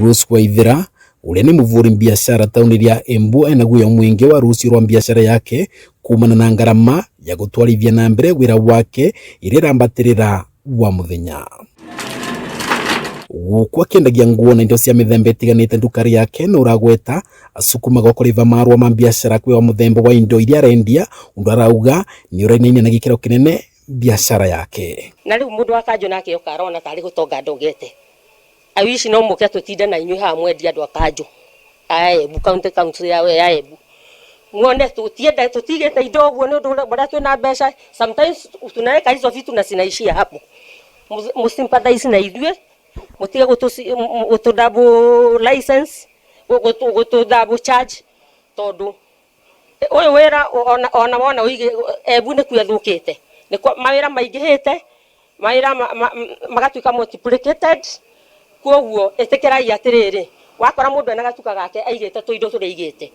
Rose Waithera uria ni muvuri biashara tauni ria Embu ena guoya mwingi wa rucio rwa biashara yake kumana na ngarama ya gutwarithia na mbere wira wake iria irambatirira wa muthenya. Guku akiendagia nguo na indo cia mithemba itiganite ndukari yake na uragweta asukumaga kuriva marua ma biashara kwi wa muthemba wa indo iria arendia, undu arauga ni urainainia na gikiro kinene biashara yake. Na riu mundu wa kanjũ nake oka arona tarĩ gũtonga ndogete. I wish no mũke tũtinde na inyuĩ haha mwendia andũ a kanjũ a Embu County Council ya Embu, muone tutienda tutigĩte indo ũguo nĩ ũndũ ũrĩa twĩna mbeca. Sometimes tunaweka hizo vitu na zinaishia hapo. Mũsympathize na ithuĩ, mũtige gũtũ double license, gũtũ double charge, tondũ ũyũ wĩra ona wona ũige Embu nĩkuo ĩthũkĩte, nĩkuo mawĩra maingĩhĩte, mawĩra magatuĩka multiplicated. Koguo ĩtĩkĩrai atĩrĩrĩ, wakora mũndũ ena gatuka gake aigĩte tũindo tũrĩa aigĩte,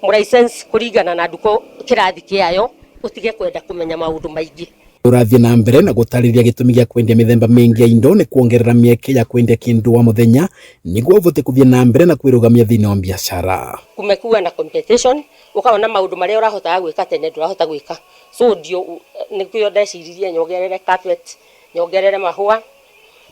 mũlicense kũringana na nduko kĩrathi kĩayo, ũtige kwenda kũmenya maũndũ maingĩ. Urathie na mbere na gutariria gitumi gia kwendia mithemba mingi ya indo ni kuongerera mieke ya kwendia kindu wa muthenya niguo uvote kuthie na mbere na kwirugamia thiini wa biashara. Kumekuwa na competition, ukaona maundu maria urahotaga gwika tene ndurahota gwika, so ndio nikio ndeciririe nyongerere carpet, nyongerere mahua,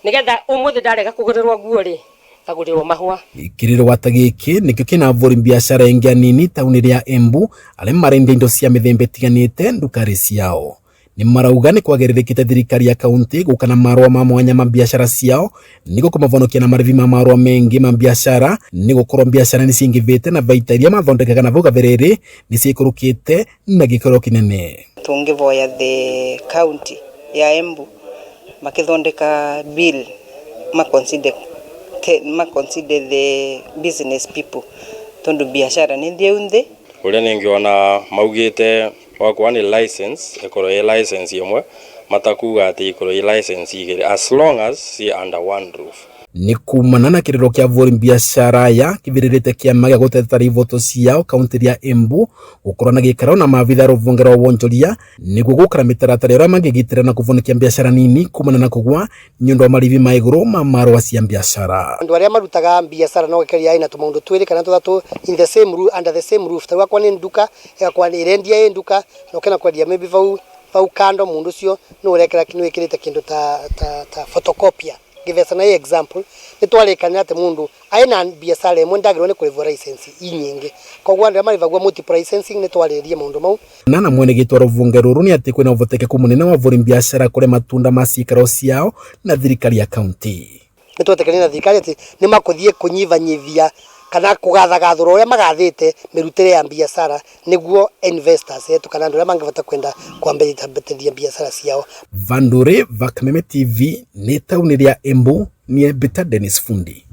nigetha umuthi ndarega kugurirwo nguo ri kagurirwo mahua. Kiriro gwata giki nikio kina avuri biashara ingi anini tauni ria Embu aria marendia indo cia mithemba itiganite ndukari ciao. Ni marauga ni kwagererekete thirikari ya kaunti guka na marua ma mwanya ma biashara ciao niguo kumavonokia na marivi ma marua mengi ma biashara, ni gukorwo biashara ni cingivite na baita iria mathondekaga na vau gabereri ni ciikurukite na gikiro kinene. Tungivoya the county ya Embu makithondeka bill maconsider the business people, tondu biashara ni thiu nthi. Uria ningiona maugite wakwa ni license ikorwo i license imwe, matakuga ati ikorwo i license igiri, as long as ci under one roof. Ni kumana na kiriro kia avuri biashara ya kiviririte kiama gia gutetera ivoto ciao kaunti ya Embu gukorwo na gikaro na maabitha ruvunge rwa wonjoria niguo gukara mitaratara iria mangigitira na kuvonokia biashara nini kumana na kugwa ni undu wa marivi ma iguru ma marua cia biashara. Andu aria marutaga biashara no gikeria ina tumaundu twiri kana tuthatu in the same roof, under the same roof, ta gwakwa ni nduka igakwa ni irendia i nduka no kena kwendia maybe vau kando mundu ucio ni urekera ni wikirite kindu ta photocopier. Ngivesa na example ni twarikania ati mundu aina biashara imwe ndagirwo ni kurivwo license inyingi, koguo andu marivagwo multiple licensing ni twaririe maundu mau. Na mwene gitwa ruvunge ruru ni ati kwina uvotekeku munene wa avuri biashara kuria matunda ma cikaro ciao na thirikari ya kaunti. Ni twetekania na thirikari ati ni makuthie kunyivanyivia kana kugathagathura uria magathite mirutire ya biashara niguo investors etu kana andu aria mangivota kwenda kwambĩrĩria biashara ciao. Vandure va Kameme TV ni tauni ria Embu ni Beta Dennis Fundi.